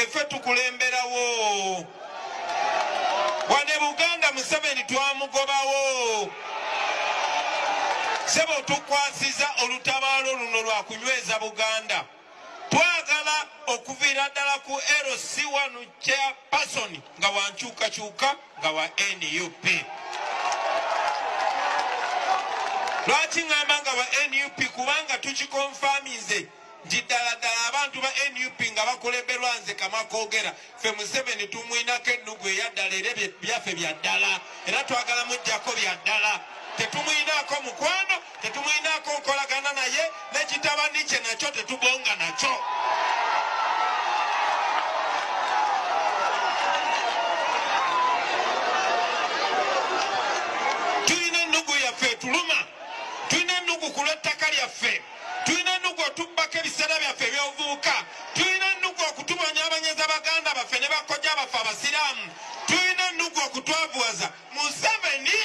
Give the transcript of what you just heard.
Ffe tukulemberawo. Wane Buganda Museveni twamugobawo. Ssebo tukwasiza olutabaalo luno lwa kunyweza Buganda. Twagala okuviira ddala ku LC1 chairperson nga wa nkyukakyuka nga wa NUP. Lwaki ŋŋamba nga wa NUP? Kubanga tukikonfaminze nti ddala ddala abantu ba NUP nga bakulemberwa nze Kamwa Koogera, ffe Museveni tumwinako ennugu eya ddala, era byaffe bya ddala, era twagala muggyako bya ddala. Tetumwinaako mukwano, tetumwinaako nkolagana naye, n'ekitabani kye nakyo tetubonga nakyo. Tulina ennugu yaffe etuluma, tulina ennugu ku lw'ettaka lyaffe, tulina ennugu otubbako ebiseera byaffe eby'obuvubuka, tulina ennugu okutubonyaabonyeza baganda baffe ne bakojja baffe abasiraamu, tulina ennugu okutwavuwaza. Museveni